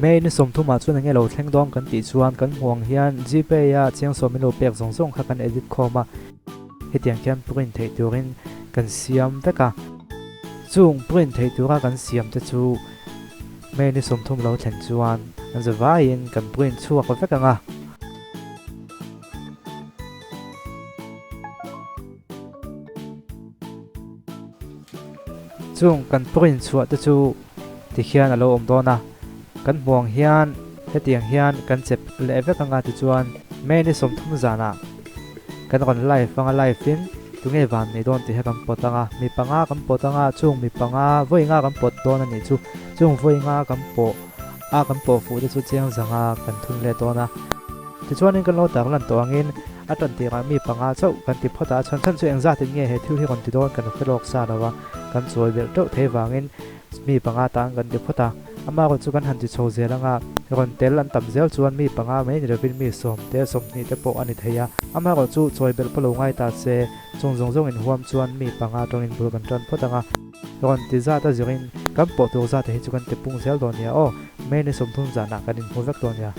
May ni 30 ah chuan enge lo thleng dawn kan tih chuan kan hmuh ang hian Gpay a chiang sawm in lo pek zawng zawng kha kan edit khawm a, hetiang khian print theih turin kan siam vek a. Chung print theih tura kan siam te chu May ni 30 lo thlen chuan an za vaiin kan print chhuak vek ang a. Chung kan print chhuah te chu tikhian a lo awm dawn a, kan hmuh ang hian hetiang hian kan chep leh vek anga tichuan May ni 30 zanah kan rawn live anga live in tunge van nei dawn tih kha kan pawt anga, mi panga kan pawt anga chung mi panga vawi nga kan pawt dawn a nih chu, chung vawi nga kan pawh a kan pawh fuh te chu chiang zanga kan thun leh dawn a. Tichuanin kan lo tarlan tawh angin a tan tirah mi panga chauh kan ti phawt a, a chhan chhan chu engzatin nge he thil hi rawn ti dawn kan hre lawk sa lo a, kan chawi belh teuh thei vangin mi panga tan kan ti phawt a. Ama rawn chu kan han ti chho zel anga rawn tel an tam zel chuan mi panga mai ni lovin mi 10 te 20 te pawh a ni thei a. Ama rawn chu chawi belh pawh lo ngai ta se, chung zawng zawng inhuam chuan mi panga tawngin bul kan tan phawt anga rawn ti zat a zirin kan pawh tur zat te hi chu kan ti pung zel dawn nia aw, May ni 30 zanah kan inhmu vek dawn nia.